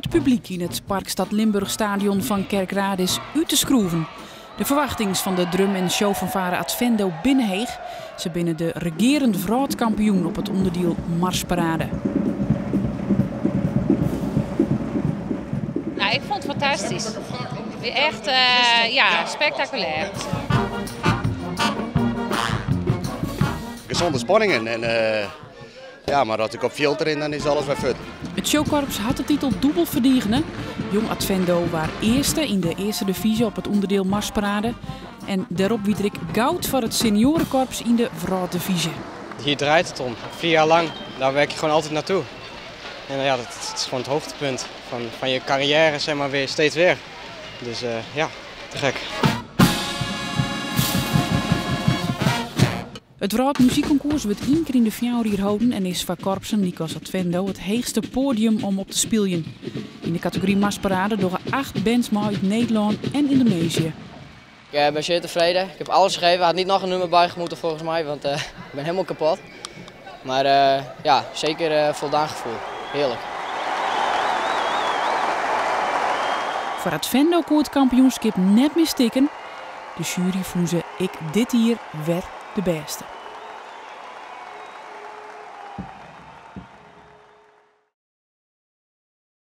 It publyk yn it Parkstad Limburg Stadion fan Kerkrade is út de skroeven. De ferwachtings fan de drum en showfanfare Advendo binne heech. Se binne de regearend wrâldkampioen op it ûnderdiel marsparade. Nou, ik fûn it fantastysk. Echt ja, spektakulêr. Gezonde spanningen en ja, mar as ik op fjild rin dan is alles wer fuort. It showkorps hat de titel dûbel ferdigene. Jong Advendo waard earste yn de earste divyzje op it ûnderdiel marsparade. En dêrop wie der ek goud foar it senioarekorps yn de wrâlddivyzje. Hier draait het om. 4 jaar lang, daar werk je gewoon altijd naartoe. En ja, dat is gewoon het hoogtepunt van je carrière, zeg maar, weer steeds weer. Dus ja, te gek. It wrâldmuzykkonkoers wurdt ien kear yn de 4 jier holden en is foar korpsen lykas Advendo it heechste poadium om op te spyljen. Yn de kategory marsparade dogge acht bands mei út Nederlân en Indonesië. Ik ben zeer tevreden. Ik heb alles gegeven. Had niet nog een nummer bij moeten volgens mij, want ik ben helemaal kapot. Maar ja, zeker voldaan gevoel. Heerlijk. Foar Advendo koe it kampioenskip net mear stikken. De sjuery fûn se ek dit jier wer de bêste.